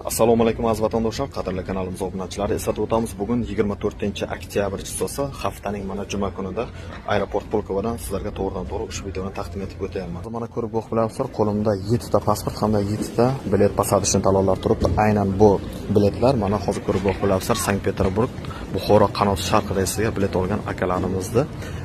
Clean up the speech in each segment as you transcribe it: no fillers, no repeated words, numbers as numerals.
Assalomu alaykum, aziz vatandoshlar, qadrli kanalimiz obunachilari. Eslatib o'tamiz, bugun 24 oktyabr число si, haftaning mana juma kunida aeroport Pulkovodan sizlarga to'g'ridan-to'g'ri ushbu videoni taqdim etib o'tyapman. Mana ko'rib guvoh bo'lyapsizlar, qo'limda 7 ta pasport hamda 7 ta bilet, посадочный talonlar turibdi. Aynan bu biletlar mana hozir ko'rib guvoh bo'lyapsizlar, Sankt-Peterburg Buxoro Qanot Sharq reysiga bilet olgan akalarimizni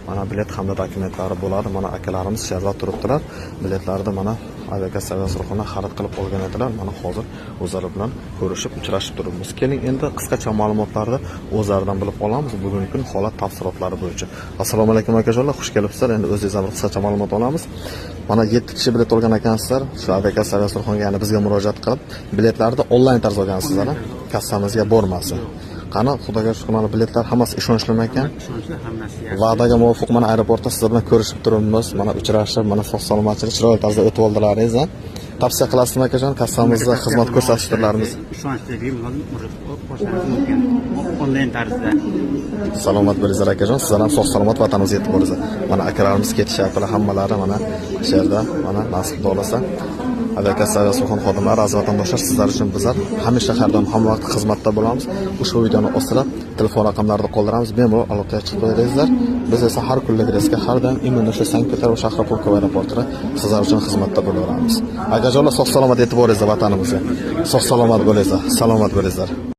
mana bilet hamda dokumentlari bo'ladi. Mana akalarimiz shu yerda turibdilar. Biletlarni mana aviakassa aviasurxona xarid qilib olgan edilar. Mana hozir o'zlari bilan ko'rishib, uchrashib turibmiz. Keling, endi qisqacha ma'lumotlarni o'zlaridan bilib olamiz bugungi kun holat tafsilotlari bo'yicha. Assalomu alaykum, akajonlar, xush kelibsizlar. Endi o'zingizdan bir qisqacha ma'lumot olamiz. Mana 7 kishi bilet olgan ekansizlar. Shu aviakassa aviasurxonaga, ya'ni bizga murojaat qilib, biletlarni onlayn tarzda olgansizlar, a? Kassamizga bormasi. Qani, Xudoga shukur, mana biletlar hammasi ishonchli ekan. Ishonchli, hammasi yaxshi. Va'daga muvofiq mana aeroportda sizlar bilan ko'rishib turibmiz. Mana uchrashib, mana sog' salomatchilik, chiroyli tarzda o'tib oldilaringiz, a? Tavsiya qilasizmi, akajon, kassamizda xizmat ko'rsatish turlarimiz? Ishonchli, bemalol murojaat mumkin. Onlayn tarzda. Salomat bo'linglar, akajon. Sizlar ham sog' salomat vatanimizga yetib boringlar. Mana akalarimiz ketishyaptilar, hammalari mana shu yerda, mana nasib xohlasa. Aviakassa aviasurxona xodimlari, aziz vatandoshlar, sizlar uchun bizlar hamisha, har doim, hamma vaqt xizmatda bo'lamiz. Ushbu videoni ostida telefon raqamlarini qoldiramiz. Bemalol aloqaga chiqib qo'yinglar. Biz esa har kunlik reysga har doim именно o'sha Sankt-Peterburg shahri Pulkovo aeroportida sizlar uchun xizmatda bo'laveramiz. Akajonlar, sog' salomat yetib boringlar vatanimizga. Sog' salomat bo'linglar. Salomat bo'linglar.